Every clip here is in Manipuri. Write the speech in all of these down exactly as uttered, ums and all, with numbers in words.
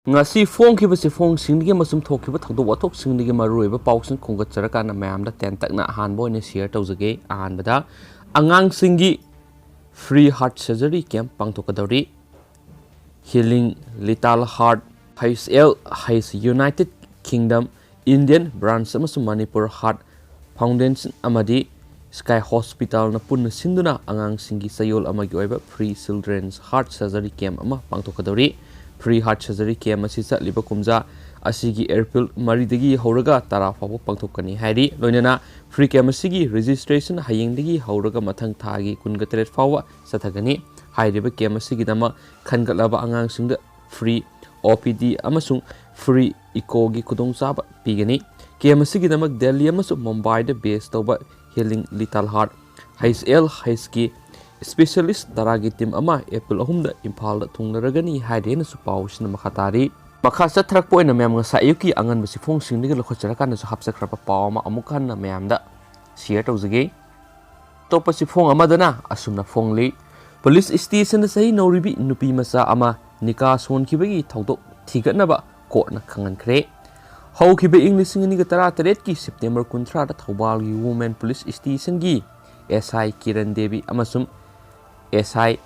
ꯉꯁꯤ ꯐꯣꯡꯈꯤꯕ ꯆꯦꯐꯣꯡꯁꯤꯡꯗꯒꯤ ꯑꯃꯁꯨꯡ ꯊꯣꯛꯈꯤꯕ ꯊꯧꯗꯣꯛ ꯋꯥꯊꯣꯛꯁꯤꯡꯗꯒꯤ ꯃꯔꯨꯑꯣꯏꯕ ꯄꯥꯎꯁꯤꯡ ꯈꯣꯝꯒꯠꯆꯔꯀꯥꯟꯗ ꯃꯌꯥꯝꯗ ꯇꯦꯟꯇꯛꯅ ꯑꯍꯥꯟꯕ ꯑꯣꯏꯅ ꯁꯤꯌꯔ ꯇꯧꯖꯒꯦ꯫ ꯑꯍꯥꯟꯕꯗ, ꯑꯉꯥꯡꯁꯤꯡꯒꯤ ꯐ꯭ꯔꯤ ꯍꯥꯔꯠ ꯁꯔꯖꯔꯤ ꯀꯦꯝꯞ ꯄꯥꯡꯊꯣꯛꯀꯗꯧꯔꯤ꯫ Healing little heart, H L H, united kingdom, Indian branch ꯑꯃꯁꯨꯡ ꯃꯅꯤꯄꯨꯔ ꯍꯥꯔꯠ ꯐꯥꯎꯟꯗꯦꯁꯟ ꯑꯃꯗꯤ ꯁ꯭ꯀꯥꯏ ꯍꯣꯁꯄꯤꯇꯥꯜꯅ ꯄꯨꯟꯅ ꯁꯤꯟꯗꯨꯅ ꯑꯉꯥꯡꯁꯤꯡꯒꯤ ꯆꯌꯣꯜ ꯑꯃꯒꯤ ꯑꯣꯏꯕ free children's heart surgery camp ꯑꯃ ꯄꯥꯡꯊꯣꯛꯀꯗꯧꯔꯤ꯫ ꯐ꯭ꯔꯤ ꯍꯥꯔꯠ ꯁꯔꯖꯔꯤ ꯀꯦꯝꯞ ꯑꯁꯤ ꯆꯠꯂꯤꯕ ꯀꯨꯝꯖꯥ ꯑꯁꯤꯒꯤ ꯑꯦꯄ꯭ꯔꯤꯜ ꯃꯔꯤꯗꯒꯤ ꯍꯧꯔꯒ ꯇꯔꯥ ꯐꯥꯎꯕ ꯄꯥꯡꯊꯣꯛꯀꯅꯤ ꯍꯥꯏꯔꯤ꯫ ꯂꯣꯏꯅꯅ ꯐ꯭ꯔꯤ ꯀꯦꯝꯞ ꯑꯁꯤꯒꯤ ꯔꯦꯖꯤꯁꯇ꯭ꯔꯦꯁꯟ ꯍꯌꯦꯡꯗꯒꯤ ꯍꯧꯔꯒ ꯃꯊꯪ ꯊꯥꯒꯤ ꯀꯨꯟꯒ ꯇꯔꯦꯠ ꯐꯥꯎꯕ ꯆꯠꯊꯒꯅꯤ꯫ ꯍꯥꯏꯔꯤꯕ ꯀꯦꯝꯞ ꯑꯁꯤꯒꯤꯗꯃꯛ ꯈꯟꯒꯠꯂꯕ ꯑꯉꯥꯡꯁꯤꯡꯗ ꯐ꯭ꯔꯤ ꯑꯣ ꯄꯤ ꯗꯤ ꯑꯃꯁꯨꯡ ꯐ꯭ꯔꯤ ꯏꯀꯣꯒꯤ ꯈꯨꯗꯣꯡꯆꯥꯕ ꯄꯤꯒꯅꯤ꯫ ꯀꯦꯝꯞ ꯑꯁꯤꯒꯤꯗꯃꯛ ꯗꯦꯜꯂꯤ ꯑꯃꯁꯨꯡ ꯃꯨꯝꯕꯥꯏꯗ ꯕꯦꯁ ꯇꯧꯕ healing little heart, H L ꯍꯩꯆꯀꯤ ꯏꯁꯄꯦꯁꯤꯌꯦꯂꯤꯁꯠ ꯇꯔꯥꯒꯤ ꯇꯤꯝ ꯑꯃ ꯑꯦꯄ꯭ꯔꯤꯜ ꯑꯍꯨꯝꯗ ꯏꯝꯐꯥꯜꯗ ꯊꯨꯡꯂꯔꯒꯅꯤ ꯍꯥꯏꯔꯦꯅꯁꯨ ꯄꯥꯎꯁꯤꯅ ꯃꯈꯥ ꯇꯥꯔꯤ꯫ ꯃꯈꯥ ꯆꯠꯊꯔꯛꯄ ꯑꯣꯏꯅ ꯃꯌꯥꯝ ꯉꯁꯥꯏ ꯑꯌꯨꯛꯀꯤ ꯑꯉꯟꯕ ꯆꯦꯐꯣꯡꯁꯤꯡꯗꯒꯤ ꯂꯧꯈꯠꯆꯔꯀꯥꯟꯗꯁꯨ ꯍꯥꯞꯆꯈ꯭ꯔꯕ ꯄꯥꯎ ꯑꯃ ꯑꯃꯨꯛ ꯍꯟꯅ ꯃꯌꯥꯝꯗ ꯁꯤꯌꯔ ꯇꯧꯖꯒꯦ꯫ ꯑꯇꯣꯞꯄ ꯆꯦꯐꯣꯡ ꯑꯃꯗꯅ ꯑꯁꯨꯝꯅ ꯐꯣꯡꯂꯤ, ꯄꯨꯂꯤꯁ ꯁ꯭ꯇꯦꯁꯟꯗ ꯆꯍꯤ ꯅꯧꯔꯤꯕꯤ ꯅꯨꯄꯤ ꯃꯆꯥ ꯑꯃ ꯅꯤꯀꯥ ꯁꯣꯟꯈꯤꯕꯒꯤ ꯊꯧꯗꯣꯛ ꯊꯤꯒꯠꯅꯕ ꯀꯣꯔꯠꯅ ꯈꯪꯍꯟꯈ꯭ꯔꯦ꯫ ꯍꯧꯈꯤꯕ ꯏꯪ ꯂꯤꯁꯤꯡ ꯑꯅꯤꯒ ꯇꯔꯥꯇꯔꯦꯠꯀꯤ ꯁꯦꯞꯇꯦꯝꯕꯔ ꯀꯨꯟꯊ꯭ꯔꯥꯗ ꯊꯧꯕꯥꯜꯒꯤ ꯋꯨꯃꯦꯟ ꯄꯨꯂꯤꯁ ꯁ꯭ꯇꯦꯁꯟꯒꯤ ꯑꯦꯁ ꯑꯥꯏ ꯀꯤꯔꯟ ꯗꯦꯕꯤ ꯑꯃꯁꯨꯡ ꯑꯦꯁ ꯑꯥꯏ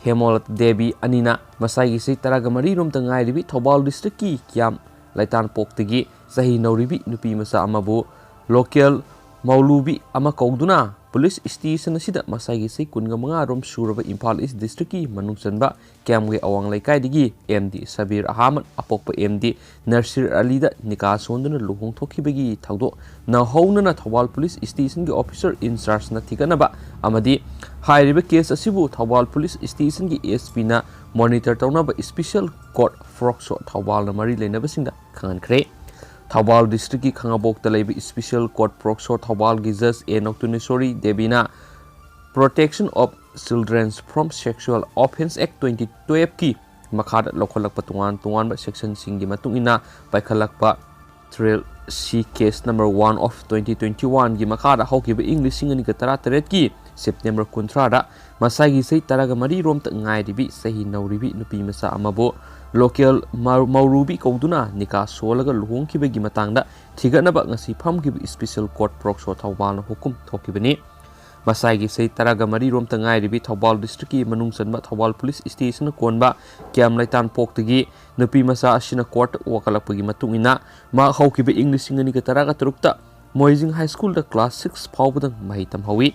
ꯍꯦꯃꯣꯂꯠ ꯗꯦꯕꯤ ꯑꯅꯤꯅ ꯃꯁꯥꯒꯤ ꯆꯍꯤ ꯇꯔꯥꯒ ꯃꯔꯤ ꯔꯣꯝꯇ ꯉꯥꯏꯔꯤꯕꯤ ꯊꯧꯕꯥꯜ ꯗꯤꯁꯇ꯭ꯔꯤꯛꯀꯤ ꯀꯤꯌꯥꯝ ꯂꯩꯇꯥꯟꯄꯣꯛꯇꯒꯤ ꯆꯍꯤ ꯅꯧꯔꯤꯕꯤ ꯅꯨꯄꯤ ꯃꯆꯥ ꯑꯃꯕꯨ ꯂꯣꯀꯦꯜ ꯃꯧꯂꯨꯕꯤ ꯑꯃ ꯀꯧꯗꯨꯅ ꯄꯨꯂꯤꯁ ꯁ꯭ꯇꯦꯁꯟ ꯑꯁꯤꯗ ꯃꯁꯥꯒꯤ ꯆꯍꯤ ꯀꯨꯟꯒ ꯃꯉꯥ ꯔꯣꯝ ꯁꯨꯔꯕ ꯏꯝꯐꯥꯜ ꯏꯁ ꯗꯤꯁꯇ꯭ꯔꯤꯛꯀꯤ ꯃꯅꯨꯡ ꯆꯟꯕ ꯀꯤꯌꯥꯝꯒꯩ ꯑꯋꯥꯡ ꯂꯩꯀꯥꯏꯗꯒꯤ M D Sabir Ahmad ꯑꯄꯣꯛꯄ M D ꯅꯁꯤꯔ ꯑꯂꯤꯗ ꯅꯤꯀꯥ ꯁꯣꯟꯗꯨꯅ ꯂꯨꯍꯣꯡꯊꯣꯛꯈꯤꯕꯒꯤ ꯊꯧꯗꯣꯛ ꯅꯧꯍꯧꯅꯅ ꯊꯧꯕꯥꯜ ꯄꯨꯂꯤꯁ ꯁ꯭ꯇꯦꯁꯟꯒꯤ ꯑꯣꯐꯤꯁꯔ ꯏꯟꯆꯥꯔꯖꯅ ꯊꯤꯒꯠꯅꯕ ꯑꯃꯗꯤ ꯍꯥꯏꯔꯤꯕ ꯀꯦꯁ ꯑꯁꯤꯕꯨ ꯊꯧꯕꯥꯜ ꯄꯨꯂꯤꯁ ꯁ꯭ꯇꯦꯁꯟꯒꯤ ꯑꯦꯁ ꯄꯤꯅ ꯃꯣꯅꯤꯇꯔ ꯇꯧꯅꯕ ꯁ꯭ꯄꯦꯁꯤꯌꯦꯜ ꯀꯣꯔꯠ ꯐ꯭ꯔꯣꯛ ꯁꯣ ꯊꯧꯕꯥꯜꯅ ꯃꯔꯤ ꯂꯩꯅꯕꯁꯤꯡꯗ ꯈꯪꯍꯟꯈ꯭ꯔꯦ꯫ ꯊꯧꯕꯥꯜ ꯗꯤꯁꯇ꯭ꯔꯤꯛꯀꯤ ꯈꯥꯉꯕꯣꯛꯇ ꯂꯩꯕ ꯁ꯭ꯄꯦꯁꯤꯌꯦꯜ ꯀꯣꯔꯠ ꯐ꯭ꯔꯣꯛ ꯁꯣ ꯊꯧꯕꯥꯜꯒꯤ ꯖꯖ ꯑꯦ ꯅꯧꯇꯨꯅꯦꯁꯣꯔꯤ ꯗꯦꯕꯤꯅ Protection of Children from Sexual Offence Act twenty twelveꯀꯤ ꯃꯈꯥꯗ ꯂꯧꯈꯠꯂꯛꯄ ꯇꯣꯉꯥꯟ ꯇꯣꯉꯥꯟꯕ ꯁꯦꯛꯁꯟꯁꯤꯡꯒꯤ ꯃꯇꯨꯡ ꯏꯟꯅ ꯄꯥꯏꯈꯠꯂꯛꯄ trial C case number one of twenty twenty ꯋꯥꯟꯒꯤ ꯃꯈꯥꯗ ꯍꯧꯈꯤꯕ ꯏꯪ ꯂꯤꯁꯤꯡ ꯑꯅꯤꯒ ꯇꯔꯥꯇꯔꯦꯠꯀꯤ ꯁꯦꯞꯇꯦꯝꯕꯔ ꯀꯨꯟꯊ꯭ꯔꯥꯗ ꯃꯁꯥꯒꯤ ꯆꯍꯤ ꯇꯔꯥꯒ ꯃꯔꯤ ꯔꯣꯝꯇ ꯉꯥꯏꯔꯤꯕꯤ ꯆꯍꯤ ꯅꯧꯔꯤꯕꯤ ꯅꯨꯄꯤ ꯃꯆꯥ ꯑꯃꯕꯨ ꯂꯣꯀꯦꯜ ꯃꯧ-, ꯃꯧꯔꯨꯕꯤ ꯀꯧꯗꯨꯅ ꯅꯤꯀꯥ ꯁꯣꯜꯂꯒ ꯂꯨꯍꯣꯡꯈꯤꯕꯒꯤ ꯃꯇꯥꯡꯗ ꯊꯤꯒꯠꯅꯕ ꯉꯁꯤ ꯐꯝꯈꯤꯕ ꯏꯁꯄꯤꯁꯦꯜ ꯀꯣꯔꯠ ꯄꯣꯛꯁꯣ ꯊꯧꯕꯥꯜꯅ ꯍꯨꯀꯨꯝ ꯊꯣꯛꯈꯤꯕꯅꯤ꯫ ꯃꯁꯥꯒꯤ ꯆꯍꯤ ꯇꯔꯥꯒ ꯃꯔꯤ ꯔꯣꯝꯇ ꯉꯥꯏꯔꯤꯕꯤ ꯊꯧꯕꯥꯜ ꯗꯤꯁꯇ꯭ꯔꯤꯛꯀꯤ ꯃꯅꯨꯡ ꯆꯟꯕ ꯊꯧꯕꯥꯜ ꯄꯨꯂꯤꯁ ꯁ꯭ꯇꯦꯁꯟꯅ ꯀꯣꯟꯕ ꯀ꯭ꯌꯥꯝ ꯂꯩꯇꯥꯟꯄꯣꯛꯇꯒꯤ ꯅꯨꯄꯤ ꯃꯆꯥ ꯑꯁꯤꯅ ꯀꯣꯔꯠꯇ ꯋꯥꯀꯠꯂꯛꯄꯒꯤ ꯃꯇꯨꯡ ꯏꯟꯅ, ꯃꯍꯥꯛ ꯍꯧꯈꯤꯕ ꯏꯪ ꯂꯤꯁꯤꯡ ꯑꯅꯤꯒ ꯇꯔꯥꯒ ꯇꯔꯨꯛꯇ ꯃꯣꯏꯖꯤꯡ ꯍꯥꯏ ꯁ꯭ꯀꯨꯜꯗ ꯀ꯭ꯂꯥꯁ ꯁꯤꯛꯁ ꯐꯥꯎꯕꯗꯪ ꯃꯍꯩ ꯇꯝꯍꯧꯏ꯫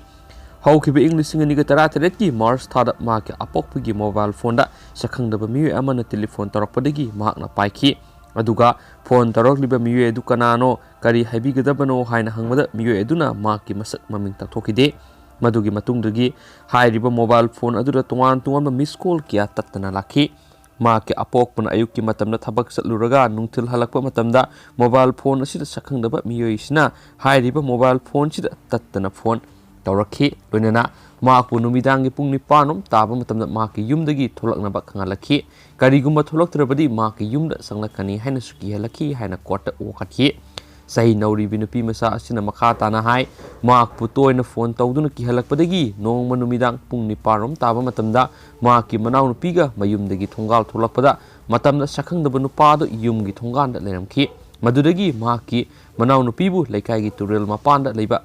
ꯍꯧꯈꯤꯕ ꯏꯪ ꯂꯤꯁꯤꯡ ꯑꯅꯤꯒ ꯇꯔꯥꯇꯔꯦꯠꯀꯤ ꯃꯥꯔꯆ ꯊꯥꯗ ꯃꯍꯥꯛꯀꯤ ꯑꯄꯣꯛꯄꯒꯤ ꯃꯣꯕꯥꯏꯜ ꯐꯣꯟꯗ ꯁꯛꯈꯪꯗꯕ ꯃꯤꯑꯣꯏ ꯑꯃꯅ ꯇꯦꯂꯤꯐꯣꯟ ꯇꯧꯔꯛꯄꯗꯒꯤ ꯃꯍꯥꯛꯅ ꯄꯥꯏꯈꯤ꯫ ꯑꯗꯨꯒ ꯐꯣꯟ ꯇꯧꯔꯛꯂꯤꯕ ꯃꯤꯑꯣꯏ ꯑꯗꯨ ꯀꯅꯥꯅꯣ, ꯀꯔꯤ ꯍꯥꯏꯕꯤꯒꯗꯕꯅꯣ ꯍꯥꯏꯅ ꯍꯪꯕꯗ, ꯃꯤꯑꯣꯏ ꯑꯗꯨꯅ ꯃꯍꯥꯛꯀꯤ ꯃꯁꯛ ꯃꯃꯤꯡ ꯇꯥꯛꯊꯣꯛꯈꯤꯗꯦ꯫ ꯃꯗꯨꯒꯤ ꯃꯇꯨꯡꯗꯒꯤ ꯍꯥꯏꯔꯤꯕ ꯃꯣꯕꯥꯏꯜ ꯐꯣꯟ ꯑꯗꯨꯗ ꯇꯣꯉꯥꯟ ꯇꯣꯉꯥꯟꯕ ꯃꯤꯁ ꯀꯣꯜ ꯀꯌꯥ ꯇꯠꯇꯅ ꯂꯥꯛꯈꯤ꯫ ꯃꯍꯥꯛꯀꯤ ꯑꯄꯣꯛꯄꯅ ꯑꯌꯨꯛꯀꯤ ꯃꯇꯝꯗ ꯊꯕꯛ ꯆꯠꯂꯨꯔꯒ ꯅꯨꯡꯊꯤꯜ ꯍꯜꯂꯛꯄ ꯃꯇꯝꯗ ꯃꯣꯕꯥꯏꯜ ꯐꯣꯟ ꯑꯁꯤꯗ ꯁꯛꯈꯪꯗꯕ ꯃꯤꯑꯣꯏꯁꯤꯅ ꯍꯥꯏꯔꯤꯕ ꯃꯣꯕꯥꯏꯜ ꯐꯣꯟꯁꯤꯗ ꯇꯠꯇꯅ ꯐꯣꯟ ꯇꯧꯔꯛꯈꯤ꯫ ꯂꯣꯏꯅꯅ ꯃꯍꯥꯛꯄꯨ ꯅꯨꯃꯤꯗꯥꯡꯒꯤ ꯄꯨꯡ ꯅꯤꯄꯥꯟ ꯔꯣꯝ ꯇꯥꯕ ꯃꯇꯝꯗ ꯃꯍꯥꯛꯀꯤ ꯌꯨꯝꯗꯒꯤ ꯊꯣꯛꯂꯛꯅꯕ ꯈꯪꯍꯜꯂꯛꯈꯤ꯫ ꯀꯔꯤꯒꯨꯝꯕ ꯊꯣꯛꯂꯛꯇ꯭ꯔꯕꯗꯤ ꯃꯍꯥꯛꯀꯤ ꯌꯨꯝꯗ ꯆꯪꯂꯛꯀꯅꯤ ꯍꯥꯏꯅꯁꯨ ꯀꯤꯍꯜꯂꯛꯈꯤ ꯍꯥꯏꯅ ꯀꯣꯔꯠꯇ ꯋꯥꯀꯠꯈꯤ꯫ ꯆꯍꯤ ꯅꯧꯔꯤꯕꯤ ꯅꯨꯄꯤ ꯃꯆꯥ ꯑꯁꯤꯅ ꯃꯈꯥ ꯇꯥꯅ ꯍꯥꯏ, ꯃꯍꯥꯛꯄꯨ ꯇꯣꯏꯅ ꯐꯣꯟ ꯇꯧꯗꯨꯅ ꯀꯤꯍꯜꯂꯛꯄꯗꯒꯤ ꯅꯣꯡꯃ ꯅꯨꯃꯤꯗꯥꯡ ꯄꯨꯡ ꯅꯤꯄꯥꯟ ꯔꯣꯝ ꯇꯥꯕ ꯃꯇꯝꯗ ꯃꯍꯥꯛꯀꯤ ꯃꯅꯥꯎꯅꯨꯄꯤꯒ ꯃꯌꯨꯝꯗꯒꯤ ꯊꯣꯡꯒꯥꯜ ꯊꯣꯛꯂꯛꯄꯗ ꯃꯇꯝꯗ ꯁꯛꯈꯪꯗꯕ ꯅꯨꯄꯥ ꯑꯗꯨ ꯌꯨꯝꯒꯤ ꯊꯣꯡꯒꯥꯟꯗ ꯂꯩꯔꯝꯈꯤ꯫ ꯃꯗꯨꯗꯒꯤ ꯃꯍꯥꯛꯀꯤ ꯃꯅꯥꯎꯅꯨꯄꯤꯕꯨ ꯂꯩꯀꯥꯏꯒꯤ ꯇꯨꯔꯦꯜ ꯃꯄꯥꯟꯗ ꯂꯩꯕ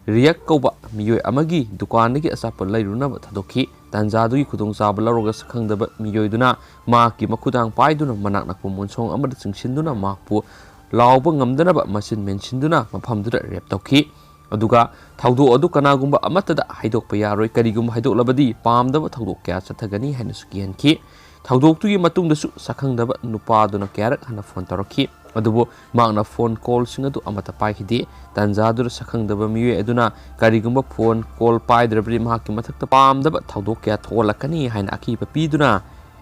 ꯔꯤꯌꯛ ꯀꯧꯕ ꯃꯤꯑꯣꯏ ꯑꯃꯒꯤ ꯗꯨꯀꯥꯟꯗꯒꯤ ꯑꯆꯥꯄꯣꯠ ꯂꯩꯔꯨꯅꯕ ꯊꯥꯗꯣꯛꯈꯤ꯫ ꯇꯥꯟꯖꯥꯗꯨꯒꯤ ꯈꯨꯗꯣꯡꯆꯥꯕ ꯂꯧꯔꯒ ꯁꯛꯈꯪꯗꯕ ꯃꯤꯑꯣꯏꯗꯨꯅ ꯃꯍꯥꯛꯀꯤ ꯃꯈꯨꯗꯥꯡ ꯄꯥꯏꯗꯨꯅ ꯃꯅꯥꯛ ꯅꯛꯄ ꯃꯣꯟꯁꯣꯡ ꯑꯃꯗ ꯆꯤꯡꯁꯤꯟꯗꯨꯅ ꯃꯍꯥꯛꯄꯨ ꯂꯥꯎꯕ ꯉꯝꯗꯅꯕ ꯃꯆꯤꯟ ꯃꯦꯟꯁꯤꯟꯗꯨꯅ ꯃꯐꯝꯗꯨꯗ ꯔꯦꯞ ꯇꯧꯈꯤ꯫ ꯑꯗꯨꯒ ꯊꯧꯗꯣꯛ ꯑꯗꯨ ꯀꯅꯥꯒꯨꯝꯕ ꯑꯃꯠꯇꯗ ꯍꯥꯏꯗꯣꯛꯄ ꯌꯥꯔꯣꯏ, ꯀꯔꯤꯒꯨꯝꯕ ꯍꯥꯏꯗꯣꯛꯂꯕꯗꯤ ꯄꯥꯝꯗꯕ ꯊꯧꯗꯣꯛ ꯀꯌꯥ ꯆꯠꯊꯒꯅꯤ ꯍꯥꯏꯅꯁꯨ ꯀꯤꯍꯟꯈꯤ꯫ ꯊꯧꯗꯣꯛꯇꯨꯒꯤ ꯃꯇꯨꯡꯗꯁꯨ ꯁꯛꯈꯪꯗꯕ ꯅꯨꯄꯥꯗꯨꯅ ꯀꯌꯥꯔꯛ ꯍꯟꯅ ꯐꯣꯟ ꯇꯧꯔꯛꯈꯤ, ꯑꯗꯨꯕꯨ ꯃꯍꯥꯛꯅ ꯐꯣꯟ ꯀꯣꯜꯁꯤꯡ ꯑꯗꯨ ꯑꯃꯠꯇ ꯄꯥꯏꯈꯤꯗꯦ꯫ ꯇꯥꯟꯖꯥꯗꯨꯗ ꯁꯛꯈꯪꯗꯕ ꯃꯤꯑꯣꯏ ꯑꯗꯨꯅ ꯀꯔꯤꯒꯨꯝꯕ ꯐꯣꯟ ꯀꯣꯜ ꯄꯥꯏꯗ꯭ꯔꯕꯗꯤ ꯃꯍꯥꯛꯀꯤ ꯃꯊꯛꯇ ꯄꯥꯝꯗꯕ ꯊꯧꯗꯣꯛ ꯀꯌꯥ ꯊꯣꯛꯍꯜꯂꯛꯀꯅꯤ ꯍꯥꯏꯅ ꯑꯀꯤꯕ ꯄꯤꯗꯨꯅ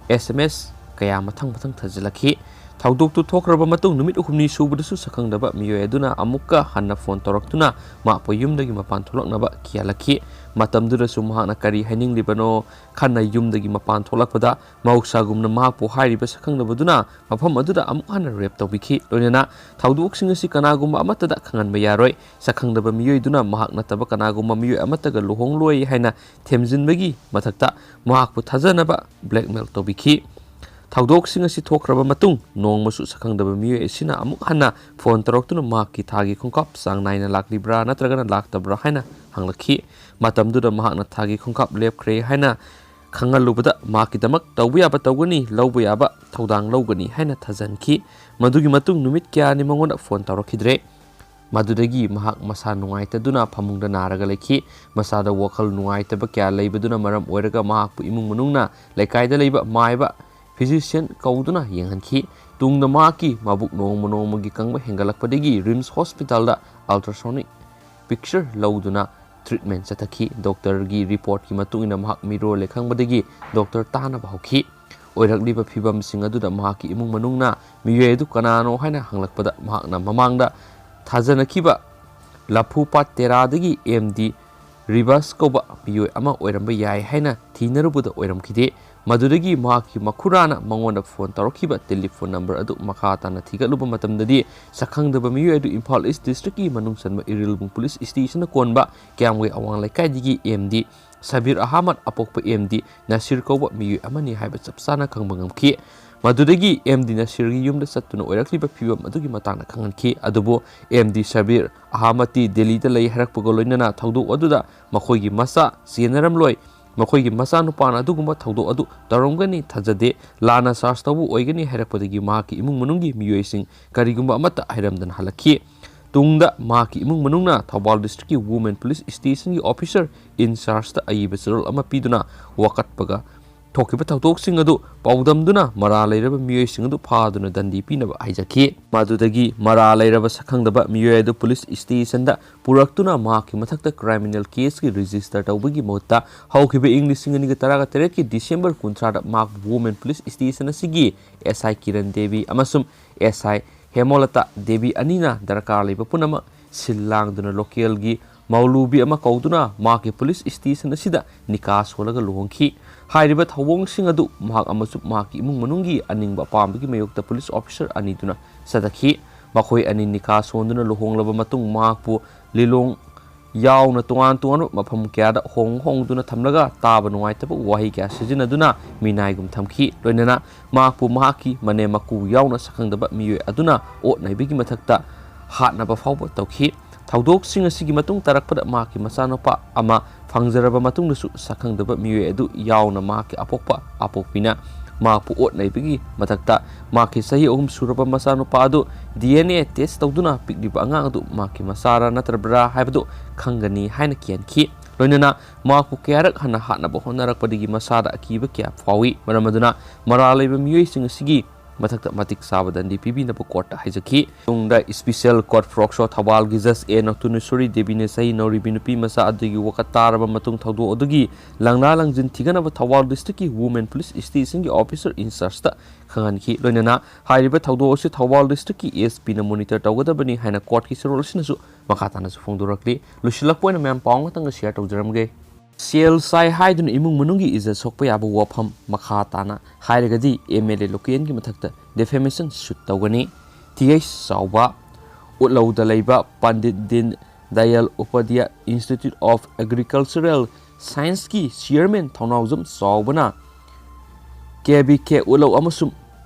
ꯑꯦꯁ ꯑꯦꯝ ꯑꯦꯁ ꯀꯌꯥ ꯃꯊꯪ ꯃꯊꯪ ꯊꯥꯖꯤꯜꯂꯛꯈꯤ꯫ ꯊꯧꯗꯣꯛꯇꯨ ꯊꯣꯛꯈ꯭ꯔꯕ ꯃꯇꯨꯡ ꯅꯨꯃꯤꯠ ꯍꯨꯝꯅꯤ ꯁꯨꯕꯗꯁꯨ ꯁꯛꯈꯪꯗꯕ ꯃꯤꯑꯣꯏ ꯑꯗꯨꯅ ꯑꯃꯨꯛꯀ ꯍꯟꯅ ꯐꯣꯟ ꯇꯧꯔꯛꯇꯨꯅ ꯃꯍꯥꯛꯄꯨ ꯌꯨꯝꯗꯒꯤ ꯃꯄꯥꯟ ꯊꯣꯛꯂꯛꯅꯕ ꯀꯤꯍꯜꯂꯛꯈꯤ꯫ ꯃꯇꯝꯗꯨꯗꯁꯨ ꯃꯍꯥꯛꯅ ꯀꯔꯤ ꯍꯥꯏꯅꯤꯡꯂꯤꯕꯅꯣ ꯈꯟꯅ ꯌꯨꯝꯗꯒꯤ ꯃꯄꯥꯟ ꯊꯣꯛꯂꯛꯄꯗ ꯃꯍꯧꯁꯥꯒꯨꯝꯅ ꯃꯍꯥꯛꯄꯨ ꯍꯥꯏꯔꯤꯕ ꯁꯛꯈꯪꯗꯕꯗꯨꯅ ꯃꯐꯝ ꯑꯗꯨꯗ ꯑꯃꯨꯛ ꯍꯟꯅ ꯔꯦꯞ ꯇꯧꯕꯤꯈꯤ꯫ ꯂꯣꯏꯅꯅ ꯊꯧꯗꯣꯛꯁꯤꯡ ꯑꯁꯤ ꯀꯅꯥꯒꯨꯝꯕ ꯑꯃꯠꯇꯗ ꯈꯪꯍꯟꯕ ꯌꯥꯔꯣꯏ꯫ ꯁꯛꯈꯪꯗꯕ ꯃꯤꯑꯣꯏꯗꯨꯅ ꯃꯍꯥꯛ ꯅꯠꯇꯕ ꯀꯅꯥꯒꯨꯝꯕ ꯃꯤꯑꯣꯏ ꯑꯃꯠꯇꯒ ꯂꯨꯍꯣꯡꯂꯣꯏ ꯍꯥꯏꯅ ꯊꯦꯝꯖꯤꯟꯕꯒꯤ ꯃꯊꯛꯇ ꯃꯍꯥꯛꯄꯨ ꯊꯥꯖꯅꯕ ꯕ꯭ꯂꯦꯛꯃꯦꯜ ꯇꯧꯕꯤꯈꯤ꯫ ꯊꯧꯗꯣꯛꯁꯤꯡ ꯑꯁꯤ ꯊꯣꯛꯈ꯭ꯔꯕ ꯃꯇꯨꯡ ꯅꯣꯡꯃꯁꯨ ꯁꯛꯈꯪꯗꯕ ꯃꯤꯑꯣꯏ ꯑꯁꯤꯅ ꯑꯃꯨꯛ ꯍꯟꯅ ꯐꯣꯟ ꯇꯧꯔꯛꯇꯨꯅ ꯃꯍꯥꯛꯀꯤ ꯊꯥꯒꯤ ꯈꯣꯡꯀꯥꯞ ꯆꯥꯡ ꯅꯥꯏꯅ ꯂꯥꯛꯂꯤꯕ꯭ꯔꯥ ꯅꯠꯇ꯭ꯔꯒꯅ ꯂꯥꯛꯇꯕ꯭ꯔꯥ ꯍꯥꯏꯅ ꯍꯪꯂꯛꯈꯤ꯫ ꯃꯇꯝꯗꯨꯗ ꯃꯍꯥꯛꯅ ꯊꯥꯒꯤ ꯈꯣꯡꯀꯥꯞ ꯂꯦꯞꯈ꯭ꯔꯦ ꯍꯥꯏꯅ ꯈꯪꯍꯜꯂꯨꯕꯗ ꯃꯍꯥꯛꯀꯤꯗꯃꯛ ꯇꯧꯕ ꯌꯥꯕ ꯇꯧꯒꯅꯤ, ꯂꯧꯕ ꯌꯥꯕ ꯊꯧꯗꯥꯡ ꯂꯧꯒꯅꯤ ꯍꯥꯏꯅ ꯊꯥꯖꯍꯟꯈꯤ꯫ ꯃꯗꯨꯒꯤ ꯃꯇꯨꯡ ꯅꯨꯃꯤꯠ ꯀꯌꯥꯅꯤ ꯃꯉꯣꯟꯗ ꯐꯣꯟ ꯇꯧꯔꯛꯈꯤꯗ꯭ꯔꯦ꯫ ꯃꯗꯨꯗꯒꯤ ꯃꯍꯥꯛ ꯃꯁꯥ ꯅꯨꯡꯉꯥꯏꯇꯗꯨꯅ ꯐꯃꯨꯡꯗ ꯅꯥꯔꯒ ꯂꯩꯈꯤ꯫ ꯃꯁꯥꯗ ꯋꯥꯈꯜ ꯅꯨꯡꯉꯥꯏꯇꯕ ꯀꯌꯥ ꯂꯩꯕꯗꯨꯅ ꯃꯔꯝ ꯑꯣꯏꯔꯒ ꯃꯍꯥꯛꯄꯨ ꯏꯃꯨꯡ ꯃꯅꯨꯡꯅ ꯂꯩꯀꯥꯏꯗ ꯂꯩꯕ ꯃꯥꯏꯕ physician ꯀꯧꯗꯨꯅ ꯌꯦꯡꯍꯟꯈꯤ꯫ ꯇꯨꯡꯗ ꯃꯍꯥꯛꯀꯤ ꯃꯕꯨꯛ ꯅꯣꯡꯃ ꯅꯣꯡꯃꯒꯤ ꯀꯪꯕ ꯍꯦꯟꯒꯠꯂꯛꯄꯗꯒꯤ ꯔꯤꯝꯁ ꯍꯣꯁꯄꯤꯇꯥꯜꯗ ultrasonic picture ꯂꯧꯗꯨꯅ treatment ꯆꯠꯊꯈꯤ꯫ ꯗꯣꯛꯇꯔꯒꯤ ꯔꯤꯄꯣꯔꯠꯀꯤ ꯃꯇꯨꯡ ꯏꯟꯅ ꯃꯍꯥꯛ ꯃꯤꯔꯣꯜꯂꯦ ꯈꯪꯕꯗꯒꯤ ꯗꯣꯛꯇꯔ ꯇꯥꯅꯕ ꯍꯧꯈꯤ꯫ ꯑꯣꯏꯔꯛꯂꯤꯕ ꯐꯤꯕꯝꯁꯤꯡ ꯑꯗꯨꯗ ꯃꯍꯥꯛꯀꯤ ꯏꯃꯨꯡ ꯃꯅꯨꯡꯅ ꯃꯤꯑꯣꯏ ꯑꯗꯨ ꯀꯅꯥꯅꯣ ꯍꯥꯏꯅ ꯍꯪꯂꯛꯄꯗ ꯃꯍꯥꯛꯅ ꯃꯃꯥꯡꯗ ꯊꯥꯖꯅꯈꯤꯕ ꯂꯐꯨꯄꯥꯠ ꯇꯦꯔꯥꯗꯒꯤ M D ꯔꯤꯕꯥꯁ ꯀꯧꯕ ꯃꯤꯑꯣꯏ ꯑꯃ ꯑꯣꯏꯔꯝꯕ ꯌꯥꯏ ꯍꯥꯏꯅ ꯊꯤꯅꯔꯨꯕꯗ ꯑꯣꯏꯔꯝꯈꯤꯗꯦ꯫ ꯃꯗꯨꯗꯒꯤ ꯃꯍꯥꯛꯀꯤ ꯃꯈꯨꯔꯥꯅ ꯃꯉꯣꯟꯗ ꯐꯣꯟ ꯇꯧꯔꯛꯈꯤꯕ ꯇꯦꯂꯤꯐꯣꯟ ꯅꯝꯕꯔ ꯑꯗꯨ ꯃꯈꯥ ꯇꯥꯅ ꯊꯤꯒꯠꯂꯨꯕ ꯃꯇꯝꯗꯗꯤ ꯁꯛꯈꯪꯗꯕ ꯃꯤꯑꯣꯏ ꯑꯗꯨ ꯏꯝꯐꯥꯜ ꯏꯁ ꯗꯤꯁꯇ꯭ꯔꯤꯛꯀꯤ ꯃꯅꯨꯡ ꯆꯟꯕ ꯏꯔꯤꯜꯕꯨꯡ ꯄꯨꯂꯤꯁ ꯁ꯭ꯇꯦꯁꯟꯅ ꯀꯣꯟꯕ ꯀꯤꯌꯥꯝꯒꯩ ꯑꯋꯥꯡ ꯂꯩꯀꯥꯏꯗꯒꯤ M D Sabir Ahmad ꯑꯄꯣꯛꯄ M D ꯅꯁꯤꯔ ꯀꯧꯕ ꯃꯤꯑꯣꯏ ꯑꯃꯅꯤ ꯍꯥꯏꯕ ꯆꯞ ꯆꯥꯅ ꯈꯪꯕ ꯉꯝꯈꯤ꯫ ꯃꯗꯨꯗꯒꯤ M D ꯅꯁꯤꯔꯒꯤ ꯌꯨꯝꯗ ꯆꯠꯇꯨꯅ ꯑꯣꯏꯔꯛꯂꯤꯕ ꯐꯤꯕꯝ ꯑꯗꯨꯒꯤ ꯃꯇꯥꯡꯗ ꯈꯪꯍꯟꯈꯤ꯫ ꯑꯗꯨꯕꯨ M D ꯁꯕꯤꯔ ꯑꯍꯃꯗꯇꯤ ꯗꯦꯜꯂꯤꯗ ꯂꯩ ꯍꯥꯏꯔꯛꯄꯒ ꯂꯣꯏꯅꯅ ꯊꯧꯗꯣꯛ ꯑꯗꯨꯗ ꯃꯈꯣꯏꯒꯤ ꯃꯆꯥ ꯆꯦꯟꯅꯔꯝꯂꯣꯏ꯫ ꯃꯈꯣꯏꯒꯤ ꯃꯆꯥꯅꯨꯄꯥꯅ ꯑꯗꯨꯒꯨꯝꯕ ꯊꯧꯗꯣꯛ ꯑꯗꯨ ꯇꯧꯔꯝꯒꯅꯤ ꯊꯥꯖꯗꯦ꯫ ꯂꯥꯟꯅ ꯆꯥꯔꯖ ꯇꯧꯕ ꯑꯣꯏꯒꯅꯤ ꯍꯥꯏꯔꯛꯄꯗꯒꯤ ꯃꯍꯥꯛꯀꯤ ꯏꯃꯨꯡ ꯃꯅꯨꯡꯒꯤ ꯃꯤꯑꯣꯏꯁꯤꯡ ꯀꯔꯤꯒꯨꯝꯕ ꯑꯃꯠꯇ ꯍꯥꯏꯔꯝꯗꯅ ꯍꯜꯂꯛꯈꯤ꯫ ꯇꯨꯡꯗ ꯃꯍꯥꯛꯀꯤ ꯏꯃꯨꯡ ꯃꯅꯨꯡꯅ ꯊꯧꯕꯥꯜ ꯗꯤꯁꯇ꯭ꯔꯤꯛꯀꯤ ꯋꯨꯃꯦꯟ ꯄꯨꯂꯤꯁ ꯁ꯭ꯇꯦꯁꯟꯒꯤ officer in chargeꯇ ꯑꯏꯕ ꯆꯦꯔꯣꯜ ꯑꯃ ꯄꯤꯗꯨꯅ ꯋꯥꯀꯠꯄꯒ ꯊꯣꯛꯈꯤꯕ ꯊꯧꯗꯣꯛꯁꯤꯡ ꯑꯗꯨ ꯄꯥꯎꯗꯝꯗꯨꯅ ꯃꯔꯥꯜ ꯂꯩꯔꯕ ꯃꯤꯑꯣꯏꯁꯤꯡ ꯑꯗꯨ ꯐꯥꯗꯨꯅ ꯗꯟꯗꯤ ꯄꯤꯅꯕ ꯍꯥꯏꯖꯈꯤ꯫ ꯃꯗꯨꯗꯒꯤ ꯃꯔꯥꯜ ꯂꯩꯔꯕ ꯁꯛꯈꯪꯗꯕ ꯃꯤꯑꯣꯏ ꯑꯗꯨ ꯄꯨꯂꯤꯁ ꯁ꯭ꯇꯦꯁꯟꯗ ꯄꯨꯔꯛꯇꯨꯅ ꯃꯍꯥꯛꯀꯤ ꯃꯊꯛꯇ ꯀ꯭ꯔꯤꯃꯤꯅꯦꯜ ꯀꯦꯁꯀꯤ ꯔꯦꯖꯤꯁꯇꯔ ꯇꯧꯕꯒꯤ ꯃꯍꯨꯠꯇ ꯍꯧꯈꯤꯕ ꯏꯪ ꯂꯤꯁꯤꯡ ꯑꯅꯤꯒ ꯇꯔꯥꯒ ꯇꯔꯦꯠꯀꯤ ꯗꯤꯁꯦꯝꯕꯔ ꯀꯨꯟꯊ꯭ꯔꯥꯗ ꯃꯍꯥꯛꯄꯨ ꯋꯨꯃꯦꯟ ꯄꯨꯂꯤꯁ ꯁ꯭ꯇꯦꯁꯟ ꯑꯁꯤꯒꯤ ꯑꯦꯁ ꯑꯥꯏ ꯀꯤꯔꯟ ꯗꯦꯕꯤ ꯑꯃꯁꯨꯡ ꯑꯦꯁ ꯑꯥꯏ ꯍꯦꯃꯣꯂꯇꯥ ꯗꯦꯕꯤ ꯑꯅꯤꯅ ꯗꯔꯀꯥꯔ ꯂꯩꯕ ꯄꯨꯝꯅꯃꯛ ꯁꯤꯜ ꯂꯥꯡꯗꯨꯅ ꯂꯣꯀꯦꯜꯒꯤ ꯃꯧꯂꯨꯕꯤ ꯑꯃ ꯀꯧꯗꯨꯅ ꯃꯍꯥꯛꯀꯤ ꯄꯨꯂꯤꯁ ꯁ꯭ꯇꯦꯁꯟ ꯑꯁꯤꯗ ꯅꯤꯀꯥ ꯁꯣꯜꯂꯒ ꯂꯨꯍꯣꯡꯈꯤ꯫ ꯍꯥꯏꯔꯤꯕ ꯊꯧꯑꯣꯡꯁꯤꯡ ꯑꯗꯨ ꯃꯍꯥꯛ ꯑꯃꯁꯨꯡ ꯃꯍꯥꯛꯀꯤ ꯏꯃꯨꯡ ꯃꯅꯨꯡꯒꯤ ꯑꯅꯤꯡꯕ ꯑꯄꯥꯝꯕꯒꯤ ꯃꯥꯌꯣꯛꯇ ꯄꯨꯂꯤꯁ ꯑꯣꯐꯤꯁꯔ ꯑꯅꯤꯗꯨꯅ ꯆꯠꯊꯈꯤ꯫ ꯃꯈꯣꯏ ꯑꯅꯤ ꯅꯤꯀꯥ ꯁꯣꯟꯗꯨꯅ ꯂꯨꯍꯣꯡꯂꯕ ꯃꯇꯨꯡ ꯃꯍꯥꯛꯄꯨ ꯂꯤꯂꯣꯡ ꯌꯥꯎꯅ ꯇꯣꯉꯥꯟ ꯇꯣꯉꯥꯟꯕ ꯃꯐꯝ ꯀꯌꯥꯗ ꯍꯣꯡ ꯍꯣꯡꯗꯨꯅ ꯊꯝꯂꯒ ꯇꯥꯕ ꯅꯨꯡꯉꯥꯏꯇꯕ ꯋꯥꯍꯩ ꯀꯌꯥ ꯁꯤꯖꯤꯟꯅꯗꯨꯅ ꯃꯤꯅꯥꯏꯒꯨꯝ ꯊꯝꯈꯤ꯫ ꯂꯣꯏꯅꯅ ꯃꯍꯥꯛꯄꯨ ꯃꯍꯥꯛꯀꯤ ꯃꯅꯦꯝ ꯃꯀꯨ ꯌꯥꯎꯅ ꯁꯛꯈꯪꯗꯕ ꯃꯤꯑꯣꯏ ꯑꯗꯨꯅ ꯑꯣꯠ ꯅꯩꯕꯒꯤ ꯃꯊꯛꯇ ꯍꯥꯠꯅꯕ ꯐꯥꯎꯕ ꯇꯧꯈꯤ꯫ ꯊꯧꯗꯣꯛꯁꯤꯡ ꯑꯁꯤꯒꯤ ꯃꯇꯨꯡ ꯇꯥꯔꯛꯄꯗ ꯃꯍꯥꯛꯀꯤ ꯃꯆꯥꯅꯨꯄꯥ ꯑꯃ ꯐꯪꯖꯔꯕ ꯃꯇꯨꯡꯗꯁꯨ ꯁꯛꯈꯪꯗꯕ ꯃꯤꯑꯣꯏ ꯑꯗꯨ ꯌꯥꯎꯅ ꯃꯍꯥꯛꯀꯤ ꯑꯄꯣꯛꯄ ꯑꯄꯣꯛꯄꯤꯅ ꯃꯍꯥꯛꯄꯨ ꯑꯣꯠ ꯅꯩꯕꯒꯤ ꯃꯊꯛꯇ ꯃꯍꯥꯛꯀꯤ ꯆꯍꯤ ꯑꯍꯨꯝ ꯁꯨꯔꯕ ꯃꯆꯥꯅꯨꯄꯥ ꯑꯗꯨ ꯗꯤ ꯑꯦꯟ ꯑꯦ ꯇꯦꯁ ꯇꯧꯗꯨꯅ ꯄꯤꯛꯂꯤꯕ ꯑꯉꯥꯡ ꯑꯗꯨ ꯃꯍꯥꯛꯀꯤ ꯃꯆꯥꯔꯥ ꯅꯠꯇ꯭ꯔꯕ꯭ꯔꯥ ꯍꯥꯏꯕꯗꯨ ꯈꯪꯒꯅꯤ ꯍꯥꯏꯅ ꯀꯤꯍꯟꯈꯤ꯫ ꯂꯣꯏꯅꯅ ꯃꯍꯥꯛꯄꯨ ꯀꯌꯥꯔꯛ ꯍꯟꯅ ꯍꯥꯠꯅꯕ ꯍꯣꯠꯅꯔꯛꯄꯗꯒꯤ ꯃꯁꯥꯗ ꯑꯀꯤꯕ ꯀꯌꯥ ꯐꯥꯎꯏ꯫ ꯃꯔꯝ ꯑꯗꯨꯅ ꯃꯔꯥꯜ ꯂꯩꯕ ꯃꯤꯑꯣꯏꯁꯤꯡ ꯑꯁꯤꯒꯤ ꯃꯊꯛꯇ ꯃꯇꯤꯛ ꯆꯥꯕ ꯗꯟꯗꯤ ꯄꯤꯕꯤꯅꯕ ꯀꯣꯔꯠꯇ ꯍꯥꯏꯖꯈꯤ꯫ ꯇꯨꯡꯗ ꯏꯁꯄꯤꯁꯦꯜ ꯀꯣꯔꯠ ꯐꯣꯛꯁꯣ ꯊꯧꯕꯥꯜꯒꯤ ꯖꯁ ꯑꯦ ꯅꯣꯛꯇꯨꯅꯦꯁꯣꯔꯤ ꯗꯦꯕꯤꯅ ꯆꯍꯤ ꯅꯧꯔꯤꯕꯤ ꯅꯨꯄꯤ ꯃꯆꯥ ꯑꯗꯨꯒꯤ ꯋꯥꯀꯠ ꯇꯥꯔꯕ ꯃꯇꯨꯡ ꯊꯧꯗꯣꯛ ꯑꯗꯨꯒꯤ ꯂꯪꯂꯥ ꯂꯪꯖꯤꯟ ꯊꯤꯒꯠꯅꯕ ꯊꯧꯕꯥꯜ ꯗꯤꯁꯇ꯭ꯔꯤꯛꯀꯤ ꯋꯨꯃꯦꯟ ꯄꯨꯂꯤꯁ ꯁ꯭ꯇꯦꯁꯟꯒꯤ ꯑꯣꯐꯤꯁꯔ ꯏꯟꯆꯥꯔꯖꯇ ꯈꯪꯍꯟꯈꯤ꯫ ꯂꯣꯏꯅꯅ ꯍꯥꯏꯔꯤꯕ ꯊꯧꯗꯣꯛ ꯑꯁꯤ ꯊꯧꯕꯥꯜ ꯗꯤꯁꯇ꯭ꯔꯤꯛꯀꯤ ꯑꯦꯁ ꯄꯤꯅ ꯃꯣꯅꯤꯇꯔ ꯇꯧꯒꯗꯕꯅꯤ ꯍꯥꯏꯅ ꯀꯣꯔꯠꯀꯤ ꯆꯦꯔꯣꯜ ꯑꯁꯤꯅꯁꯨ ꯃꯈꯥ ꯇꯥꯅꯁꯨ ꯐꯣꯡꯗꯣꯔꯛꯂꯤ꯫ ꯂꯣꯏꯁꯤꯜꯂꯛꯄ ꯑꯣꯏꯅ ꯃꯌꯥꯝ ꯄꯥꯎ ꯑꯃꯇꯪꯒ ꯁꯤꯌꯔ ꯇꯧꯖꯔꯝꯒꯦ꯫ ꯁꯦꯜ ꯆꯥꯏ ꯍꯥꯏꯗꯨꯅ ꯏꯃꯨꯡ ꯃꯅꯨꯡꯒꯤ ꯏꯖꯠ ꯁꯣꯛꯄ ꯌꯥꯕ ꯋꯥꯐꯝ ꯃꯈꯥ ꯇꯥꯅ ꯍꯥꯏꯔꯒꯗꯤ ꯑꯦꯝ ꯑꯦꯜ ꯑꯦ ꯂꯣꯀꯦꯜꯒꯤ ꯃꯊꯛꯇ ꯗꯦꯐꯦꯃꯦꯁꯟ ꯁꯨꯠ ꯇꯧꯒꯅꯤ꯫ ꯇꯤ ꯑꯩꯆ ꯆꯥꯎꯕ, ꯎꯠꯂꯧꯗ ꯂꯩꯕ ꯄꯟꯗꯤꯠ ꯗꯤꯟ ꯗꯌꯥꯜ ꯎꯄꯥꯙ꯭ꯌꯥ ꯏꯟꯁꯇꯤꯇ꯭ꯌꯨꯠ ꯑꯣꯐ ꯑꯦꯒ꯭ꯔꯤꯀꯜꯆꯔꯦꯜ ꯁꯥꯏꯟꯁꯀꯤ ꯆꯤꯌꯔꯃꯦꯟ ꯊꯧꯅꯥꯎꯖꯝ ꯆꯥꯎꯕꯅ ꯀꯦ ꯕꯤ ꯀꯦ ꯎꯠꯂꯧ ꯑꯃꯁꯨꯡ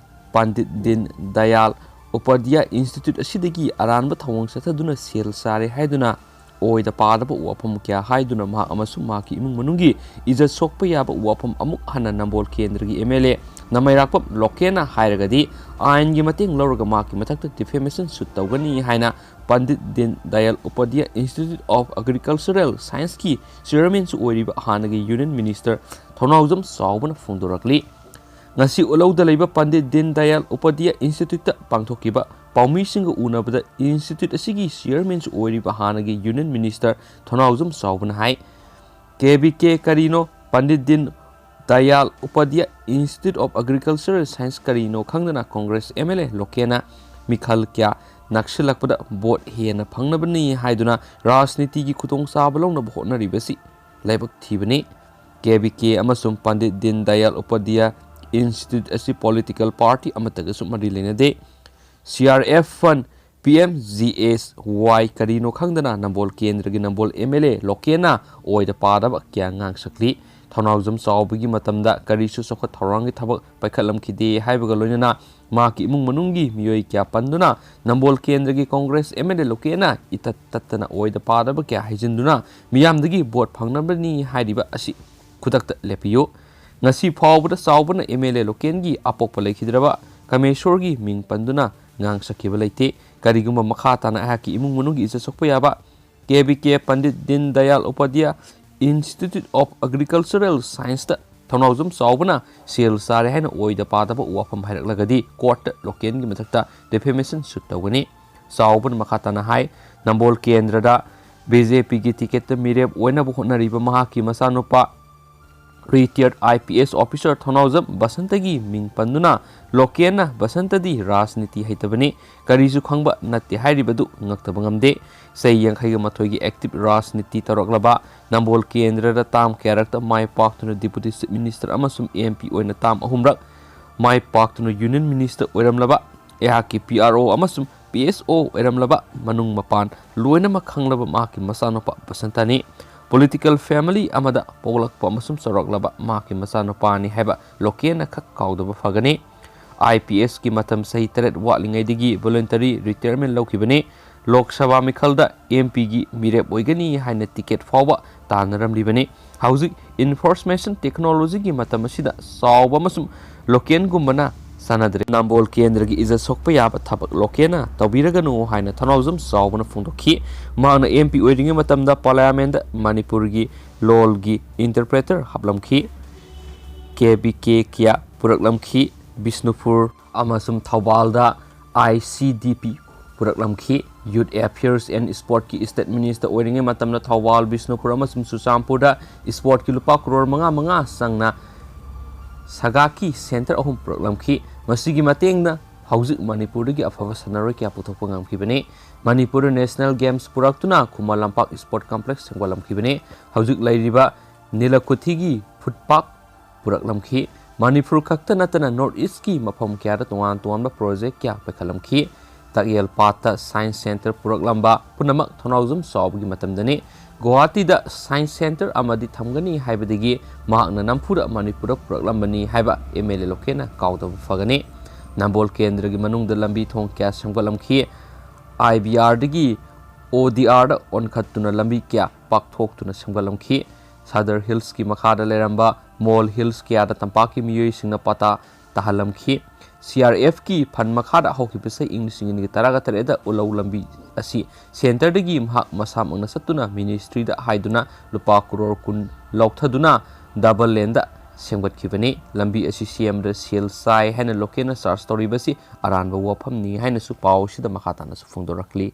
ꯄꯟꯗꯤꯠ ꯗꯤꯟ ꯗꯌꯥꯜ ꯎꯄꯥꯙ꯭ꯌꯥ ꯏꯟꯁꯇꯤꯇ꯭ꯌꯨꯠ ꯑꯁꯤꯗꯒꯤ ꯑꯔꯥꯟꯕ ꯊꯧꯑꯣꯡ ꯆꯠꯊꯗꯨꯅ ꯁꯦꯜ ꯆꯥꯔꯦ ꯍꯥꯏꯗꯨꯅ ꯑꯣꯏꯗ ꯄꯥꯗꯕ ꯋꯥꯐꯝ ꯀꯌꯥ ꯍꯥꯏꯗꯨꯅ ꯃꯍꯥꯛ ꯑꯃꯁꯨꯡ ꯃꯍꯥꯛꯀꯤ ꯏꯃꯨꯡ ꯃꯅꯨꯡꯒꯤ ꯏꯖꯠ ꯁꯣꯛꯄ ꯌꯥꯕ ꯋꯥꯐꯝ ꯑꯃꯨꯛ ꯍꯟꯅ ꯅꯝꯕꯣꯜ ꯀꯦꯟꯗ꯭ꯔꯒꯤ ꯑꯦꯝ ꯑꯦꯜ ꯑꯦ ꯅꯃꯩꯔꯥꯛꯄꯝ ꯂꯣꯀꯦꯟꯅ ꯍꯥꯏꯔꯒꯗꯤ ꯑꯥꯏꯟꯒꯤ ꯃꯇꯦꯡ ꯂꯧꯔꯒ ꯃꯍꯥꯛꯀꯤ ꯃꯊꯛꯇ defamation suit ꯇꯧꯒꯅꯤ ꯍꯥꯏꯅ ꯄꯟꯗꯤꯠ ꯗꯤꯟ ꯗꯌꯥꯜ ꯎꯄꯥꯙ꯭ꯌꯥ Institute of Agricultural Scienceꯀꯤ chairmanꯁꯨ ꯑꯣꯏꯔꯤꯕ ꯍꯥꯟꯅꯒꯤ Union Minister ꯊꯧꯅꯥꯎꯖꯝ ꯆꯥꯎꯕꯅ ꯐꯣꯡꯗꯣꯔꯛꯂꯤ꯫ ꯉꯁꯤ ꯎꯠꯂꯧꯗ ꯂꯩꯕ ꯄꯟꯗꯤꯠ ꯗꯤꯟ ꯗꯌꯥꯜ ꯎꯄꯥꯙ꯭ꯌꯥ Instituteꯇ ꯄꯥꯡꯊꯣꯛꯈꯤꯕ ꯄꯥꯎꯃꯤꯁꯤꯡꯒ ꯎꯅꯕꯗ Institute ꯑꯁꯤꯒꯤ chairmanꯁꯨ ꯑꯣꯏꯔꯤꯕ ꯍꯥꯟꯅꯒꯤ Union Minister ꯊꯧꯅꯥꯎꯖꯝ ꯆꯥꯎꯕꯅ ꯍꯥꯏ, "ꯀꯦ ꯕꯤ ꯀꯦ ꯀꯔꯤꯅꯣ? ꯄꯟꯗꯤꯠ ꯗꯤꯟ Dayal ꯎꯄꯥꯙ꯭ꯌꯥ Institute of Agricultural Science ꯀꯔꯤꯅꯣ ꯈꯪꯗꯅ ꯀꯣꯡꯒ꯭ꯔꯦꯁ M L A ꯂꯣꯀꯦꯟꯅ ꯃꯤꯈꯜ ꯀꯌꯥ ꯅꯛꯁꯤꯜꯂꯛꯄꯗ ꯚꯣꯠ ꯍꯦꯟꯅ ꯐꯪꯅꯕꯅꯤ ꯍꯥꯏꯗꯨꯅ ꯔꯥꯖꯅꯤꯇꯤꯒꯤ ꯈꯨꯗꯣꯡꯆꯥꯕ ꯂꯧꯅꯕ ꯍꯣꯠꯅꯔꯤꯕꯁꯤ ꯂꯥꯏꯕꯛ ꯊꯤꯕꯅꯤ꯫ ꯀꯦ ꯕꯤ ꯀꯦ ꯑꯃꯁꯨꯡ ꯄꯟꯗꯤꯠ ꯗꯤꯟ ꯗꯌꯥꯜ ꯎꯄꯥꯙ꯭ꯌꯥ Institute ꯑꯁꯤ political party ꯑꯃꯠꯇꯒꯁꯨ ꯃꯔꯤ ꯂꯩꯅꯗꯦ꯫ C R F fund, P M G S Y ꯀꯔꯤꯅꯣ ꯈꯪꯗꯅ ꯅꯝꯕꯣꯜ ꯀꯦꯟꯗ꯭ꯔꯒꯤ ꯅꯝꯕꯣꯜ M L A ꯂꯣꯀꯦꯟꯅ ꯑꯣꯏꯗ ꯄꯥꯗꯕ ꯀꯌꯥ ꯉꯥꯡꯁꯛꯂꯤ꯫ ꯊꯧꯅꯥꯎꯖꯝ ꯆꯥꯎꯕꯒꯤ ꯃꯇꯝꯗ ꯀꯔꯤꯁꯨ ꯆꯥꯎꯈꯠ ꯊꯧꯔꯥꯡꯒꯤ ꯊꯕꯛ ꯄꯥꯏꯈꯠꯂꯝꯈꯤꯗꯦ ꯍꯥꯏꯕꯒ ꯂꯣꯏꯅꯅ ꯃꯍꯥꯛꯀꯤ ꯏꯃꯨꯡ ꯃꯅꯨꯡꯒꯤ ꯃꯤꯑꯣꯏ ꯀꯌꯥ ꯄꯟꯗꯨꯅ ꯅꯝꯕꯣꯜ ꯀꯦꯟꯗ꯭ꯔꯒꯤ ꯀꯣꯡꯒ꯭ꯔꯦꯁ M L A ꯂꯣꯀꯦꯟꯅ ꯏꯇꯠ ꯇꯠꯇꯅ ꯑꯣꯏꯗ ꯄꯥꯗꯕ ꯀꯌꯥ ꯍꯩꯖꯤꯟꯗꯨꯅ ꯃꯤꯌꯥꯝꯗꯒꯤ ꯚꯣꯠ ꯐꯪꯅꯕꯅꯤ ꯍꯥꯏꯔꯤꯕ ꯑꯁꯤ ꯈꯨꯗꯛꯇ ꯂꯦꯞꯄꯤꯌꯨ꯫ ꯉꯁꯤ ꯐꯥꯎꯕꯗ ꯆꯥꯎꯕꯅ M L A ꯂꯣꯀꯦꯟꯒꯤ ꯑꯄꯣꯛꯄ ꯂꯩꯈꯤꯗ꯭ꯔꯕ ꯀꯃꯦꯁꯣꯔꯒꯤ ꯃꯤꯡ ꯄꯟꯗꯨꯅ ꯉꯥꯡꯁꯛꯈꯤꯕ ꯂꯩꯇꯦ꯫ ꯀꯔꯤꯒꯨꯝꯕ ꯃꯈꯥ ꯇꯥꯅ ꯑꯩꯍꯥꯛꯀꯤ ꯏꯃꯨꯡ ꯃꯅꯨꯡꯒꯤ ꯏꯖꯠ ꯁꯣꯛꯄ ꯌꯥꯕ K B K Pandit din Dayal ꯎꯄꯥꯙ꯭ꯌꯥ Institute of Agricultural Scienceꯇ ꯊꯧꯅꯥꯎꯖꯝ ꯆꯥꯎꯕꯅ ꯁꯦꯜ ꯆꯥꯔꯦ ꯍꯥꯏꯅ ꯑꯣꯏꯗ ꯄꯥꯗꯕ ꯋꯥꯐꯝ ꯍꯥꯏꯔꯛꯂꯒꯗꯤ ꯀꯣꯔꯠꯇ ꯂꯣꯀꯦꯟꯒꯤ ꯃꯊꯛꯇ defamation suit ꯇꯧꯒꯅꯤ꯫ ꯆꯥꯎꯕꯅ ꯃꯈꯥ ꯇꯥꯅ ꯍꯥꯏ, ꯅꯝꯕꯣꯜ ꯀꯦꯟꯗ꯭ꯔꯗ B J Pꯒꯤ ticketꯇ ꯃꯤꯔꯦꯞ ꯑꯣꯏꯅꯕ ꯍꯣꯠꯅꯔꯤꯕ ꯃꯍꯥꯛꯀꯤ ꯃꯆꯥꯅꯨꯄꯥ retired I P S officer ꯊꯧꯅꯥꯎꯖꯝ ꯕꯁꯟꯇꯒꯤ ꯃꯤꯡ ꯄꯟꯗꯨꯅ ꯂꯣꯀꯦꯟꯅ ꯕꯁꯟꯇꯗꯤ ꯔꯥꯖꯅꯤꯇꯤ ꯍꯩꯇꯕꯅꯤ, ꯀꯔꯤꯁꯨ ꯈꯪꯕ ꯅꯠꯇꯦ ꯍꯥꯏꯔꯤꯕꯗꯨ ꯉꯛꯇꯕ ꯉꯝꯗꯦ꯫ ꯆꯍꯤ ꯌꯥꯡꯈꯩꯒ ꯃꯥꯊꯣꯏꯒꯤ active ꯔꯥꯖꯅꯤꯇꯤ ꯇꯧꯔꯛꯂꯕ, ꯅꯝꯕꯣꯜ ꯀꯦꯟꯗ꯭ꯔꯗ ꯇꯥꯝ ꯀꯌꯥꯔꯛꯇ ꯃꯥꯏ ꯄꯥꯛꯇꯨꯅ Deputy Chief Minister ꯑꯃꯁꯨꯡ M P ꯑꯣꯏꯅ ꯇꯥꯝ ꯑꯍꯨꯝꯔꯛ ꯃꯥꯏ ꯄꯥꯛꯇꯨꯅ Union Minister ꯑꯣꯏꯔꯝꯂꯕ, ꯑꯩꯍꯥꯛꯀꯤ P R O ꯑꯃꯁꯨꯡ P S O ꯑꯣꯏꯔꯝꯂꯕ, ꯃꯅꯨꯡ ꯃꯄꯥꯟ ꯂꯣꯏꯅꯃꯛ ꯈꯪꯂꯕ ꯃꯍꯥꯛꯀꯤ ꯃꯆꯥꯅꯨꯄꯥ ꯕꯁꯟꯇꯅꯤ꯫ Political family ꯑꯃꯗ ꯄꯣꯛꯂꯛꯄ ꯑꯃꯁꯨꯡ ꯆꯥꯎꯔꯛꯂꯕ ꯃꯍꯥꯛꯀꯤ ꯃꯆꯥꯅꯨꯄꯥꯅꯤ ꯍꯥꯏꯕ ꯂꯣꯀꯦꯟꯅ ꯈꯛ ꯀꯥꯎꯗꯕ ꯐꯒꯅꯤ꯫ I P Sꯀꯤ ꯃꯇꯝ ꯆꯍꯤ ꯇꯔꯦꯠ ꯋꯥꯠꯂꯤꯉꯩꯗꯒꯤ voluntary retirement ꯂꯧꯈꯤꯕꯅꯤ꯫ Lok Sabha ꯃꯤꯈꯜꯗ M Pꯒꯤ ꯃꯤꯔꯦꯞ ꯑꯣꯏꯒꯅꯤ ꯍꯥꯏꯅ ticket ꯐꯥꯎꯕ ꯇꯥꯟꯅꯔꯝꯂꯤꯕꯅꯤ꯫ ꯍꯧꯖꯤꯛ information technologyꯒꯤ ꯃꯇꯝ ꯑꯁꯤꯗ ꯆꯥꯎꯕ ꯑꯃꯁꯨꯡ ꯂꯣꯀꯦꯟꯒꯨꯝꯕꯅ ꯆꯥꯟꯅꯗ꯭ꯔꯦ꯫ ꯅꯝꯕꯣꯜ ꯀꯦꯟꯗ꯭ꯔꯒꯤ ꯏꯖꯠ ꯁꯣꯛꯄ ꯌꯥꯕ ꯊꯕꯛ ꯂꯣꯀꯦꯟꯅ ꯇꯧꯕꯤꯔꯒꯅꯨ ꯍꯥꯏꯅ ꯊꯧꯅꯥꯎꯖꯝ ꯆꯥꯎꯕꯅ ꯐꯣꯡꯗꯣꯛꯈꯤ꯫ ꯃꯍꯥꯛꯅ ꯑꯦꯝ ꯄꯤ ꯑꯣꯏꯔꯤꯉꯩ ꯃꯇꯝꯗ ꯄꯥꯔꯂꯤꯌꯥꯃꯦꯟꯗ ꯃꯅꯤꯄꯨꯔꯒꯤ ꯂꯣꯜꯒꯤ ꯏꯟꯇꯔꯄ꯭ꯔꯦꯇꯔ ꯍꯥꯞꯂꯝꯈꯤ꯫ ꯀꯦ ꯕꯤ ꯀꯦ ꯀꯌꯥ ꯄꯨꯔꯛꯂꯝꯈꯤ꯫ ꯕꯤꯁꯅꯨꯄꯨꯔ ꯑꯃꯁꯨꯡ ꯊꯧꯕꯥꯜꯗ I C D P ꯄꯨꯔꯛꯂꯝꯈꯤ꯫ Youth Affairs and Sportꯀꯤ state minister ꯑꯣꯏꯔꯤꯉꯩ ꯃꯇꯝꯗ ꯊꯧꯕꯥꯜ, ꯕꯤꯁꯅꯨꯄꯨꯔ ꯑꯃꯁꯨꯡ ꯆꯨꯔꯆꯥꯟꯄꯨꯔꯗ sportꯀꯤ ꯂꯨꯄꯥ ꯀ꯭ꯔꯣꯔ ꯃꯉꯥ ꯃꯉꯥ ꯆꯪꯅ ꯁꯒꯥꯛꯀꯤ center ꯑꯍꯨꯝ ꯄꯨꯔꯛꯂꯝꯈꯤ꯫ ꯃꯁꯤꯒꯤ ꯃꯇꯦꯡꯅ ꯍꯧꯖꯤꯛ ꯃꯅꯤꯄꯨꯔꯗꯒꯤ ꯑꯐꯕ ꯁꯥꯟꯅꯔꯣꯏ ꯀꯌꯥ ꯄꯨꯊꯣꯛꯄ ꯉꯝꯈꯤꯕꯅꯤ꯫ ꯃꯅꯤꯄꯨꯔꯗ National Games ꯄꯨꯔꯛꯇꯨꯅ Khuman Lampak sport complex ꯁꯦꯝꯒꯠꯂꯝꯈꯤꯕꯅꯤ꯫ ꯍꯧꯖꯤꯛ ꯂꯩꯔꯤꯕ ꯅꯤꯂꯀꯨꯊꯤꯒꯤ foot park ꯄꯨꯔꯛꯂꯝꯈꯤ꯫ ꯃꯅꯤꯄꯨꯔ ꯈꯛꯇ ꯅꯠꯇꯅ North Eastꯀꯤ ꯃꯐꯝ ꯀꯌꯥꯗ ꯇꯣꯉꯥꯟ ꯇꯣꯉꯥꯟꯕ project ꯀꯌꯥ ꯄꯥꯏꯈꯠꯂꯝꯈꯤ꯫ ꯇꯥꯛꯌꯦꯜ ꯄꯥꯠꯇ science center ꯄꯨꯔꯛꯂꯝꯕ ꯄꯨꯝꯅꯃꯛ ꯊꯧꯅꯥꯎꯖꯝ ꯆꯥꯎꯕꯒꯤ ꯃꯇꯝꯗꯅꯤ꯫ ꯒꯨꯋꯥꯍꯥꯇꯤꯗ science center ꯑꯃꯗꯤ ꯊꯝꯒꯅꯤ ꯍꯥꯏꯕꯗꯒꯤ ꯃꯍꯥꯛꯅ ꯅꯝꯐꯨꯗ ꯃꯅꯤꯄꯨꯔꯗ ꯄꯨꯔꯛꯂꯝꯕꯅꯤ ꯍꯥꯏꯕ ꯑꯦꯝ ꯑꯦꯜ ꯑꯦ ꯂꯣꯀꯦꯟꯅ ꯀꯥꯎꯗꯕ ꯐꯒꯅꯤ꯫ ꯅꯝꯕꯣꯜ ꯀꯦꯟꯗ꯭ꯔꯒꯤ ꯃꯅꯨꯡꯗ ꯂꯝꯕꯤ ꯊꯣꯡ ꯀꯌꯥ ꯁꯦꯝꯒꯠꯂꯝꯈꯤ꯫ ꯑꯥꯏ ꯕꯤ ꯑꯥꯔꯗꯒꯤ ꯑꯣ ꯗꯤ ꯑꯥꯔꯗ ꯑꯣꯟꯈꯠꯇꯨꯅ ꯂꯝꯕꯤ ꯀꯌꯥ ꯄꯥꯛꯊꯣꯛꯇꯨꯅ ꯁꯦꯝꯒꯠꯂꯝꯈꯤ꯫ ꯁꯥꯗꯔ ꯍꯤꯜꯁꯀꯤ ꯃꯈꯥꯗ ꯂꯩꯔꯝꯕ ꯃꯣꯜ ꯍꯤꯜꯁ ꯀꯌꯥꯗ ꯇꯝꯄꯥꯛꯀꯤ ꯃꯤꯑꯣꯏꯁꯤꯡꯅ ꯄꯇꯥ ꯇꯥꯍꯜꯂꯝꯈꯤ꯫ ꯁꯤ ꯑꯥꯔ ꯑꯦꯐꯀꯤ fund ꯃꯈꯥꯗ ꯍꯧꯈꯤꯕ ꯆꯍꯤ ꯏꯪ ꯂꯤꯁꯤꯡ ꯑꯅꯤꯒ ꯇꯔꯥꯇꯔꯦꯠꯇ ꯎꯂꯧ ꯂꯝꯕꯤ ꯑꯁꯤ centreꯗꯒꯤ ꯃꯍꯥꯛ ꯃꯁꯥꯃꯛꯅ ꯆꯠꯇꯨꯅ ministryꯗ ꯍꯥꯏꯗꯨꯅ ꯂꯨꯄꯥ ꯀ꯭ꯔꯣꯔ ꯀꯨꯟ ꯂꯧꯊꯗꯨꯅ double laneꯗ ꯁꯦꯝꯒꯠꯈꯤꯕꯅꯤ꯫ ꯂꯝꯕꯤ ꯑꯁꯤ ꯁꯦꯝꯕꯗ ꯁꯦꯜ ꯆꯥꯏ ꯍꯥꯏꯅ ꯂꯣꯀꯦꯟꯅ charge ꯇꯧꯔꯤꯕꯁꯤ ꯑꯔꯥꯟꯕ ꯋꯥꯐꯝꯅꯤ ꯍꯥꯏꯅꯁꯨ ꯄꯥꯎ ꯑꯁꯤꯗ ꯃꯈꯥ ꯇꯥꯅꯁꯨ ꯐꯣꯡꯗꯣꯔꯛꯂꯤ꯫